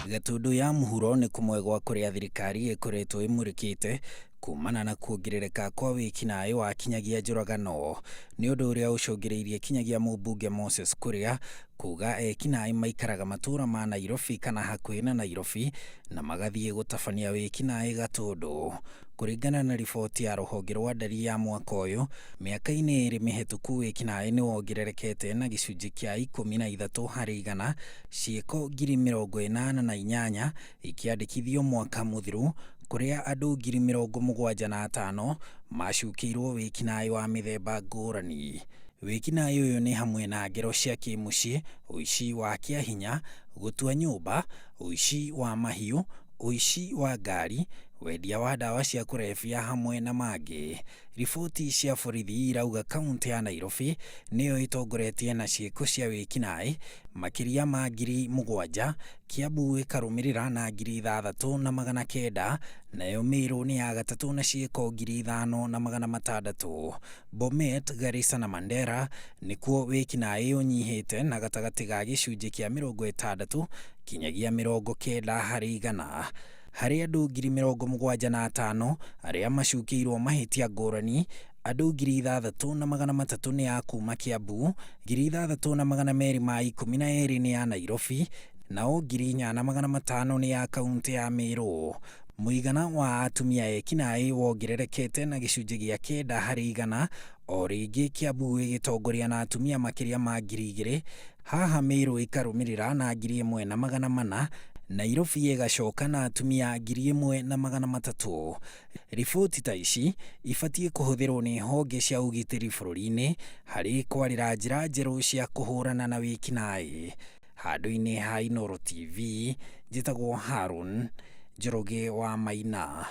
Gatundu ya mũhuro nĩ kũmwe gwa kũrĩa thirikari ĩkoretwo ĩmũrĩkĩte kumana na kuongerereka kwa wĩkinaĩ wa kinyagia njũragano. Nĩ ũndũ ũrĩa ũcũngĩrĩirie kinyagia mũmbunge Moses Kuria kuga ekinaĩ maikaraga matũra ma Nairobi kana hakuhĩ na Nairobi na magathiĩ gũtabania wĩkinaĩ Gatũndũ. Kũringana na riboti ya rũhonge rwa ndari ya mwaka ũyũ, mĩaka-inĩ ĩrĩ mĩhetũku wĩkinaĩ nĩ wongererekete na gĩcunjĩ kĩa 13 harĩ igana, ciĩko 88,000 ikĩandĩkithio mwaka mũthiru, kũrĩa andũ 75,000 macukĩirwo wĩkinaĩ wa mĩthemba ngũrani. Wĩkinaĩ ũyũ nĩ hamwe na ngero cia kĩmũciĩ, ũici wa kĩahinya, gũtua nyũmba, ũici wa mahiũ, ũici wa ngari, wendia wa ndawa cia kũrebia hamwe na mangĩ. Riboti cia borithi irauga kaũntĩ ya Nairobi nĩyo ĩtongoretie na ciĩko cia wĩkinaĩ makĩria ma 7,000, Kiambu ĩkarũmĩrĩra na 6,900, nayo Meru nĩ ya gatatũ na ciĩko 5,600. Bomet, Garissa na Mandera nĩkuo wĩkinaĩ ũnyihĩte na gatagatĩ ga gĩcunjĩ kĩa 60 kinyagia 90 harĩ igana. Harĩ andũ 75,000 arĩa macukĩirwo mahĩtia ngũrani, andũ 6,300 nĩ a kuma Kiambu, 6,212 nĩ a Nairobi, nao 4,500 nĩ a kaũntĩ ya Meru. Mũigana wa atumia ekinaĩ wongererekete na gĩcunjĩ gĩa 9 harĩ igana, o rĩngĩ Kiambu ĩgĩtongoria na atumia makĩria ma 2,000, haha Meru ĩkarũmĩrĩra na 1,400, Nairobi ĩgacoka na atumia 1,300. Riboti ta ici ibatiĩ kũhũthĩrwo nĩ honge cia ũgitĩri bũrũri-inĩ harĩ kwarĩra njĩra njerũ cia kũhũrana na wĩkinaĩ. Handũ-inĩ ha Inooro TV, njĩtagwo Harũn Njoroge wa Maina.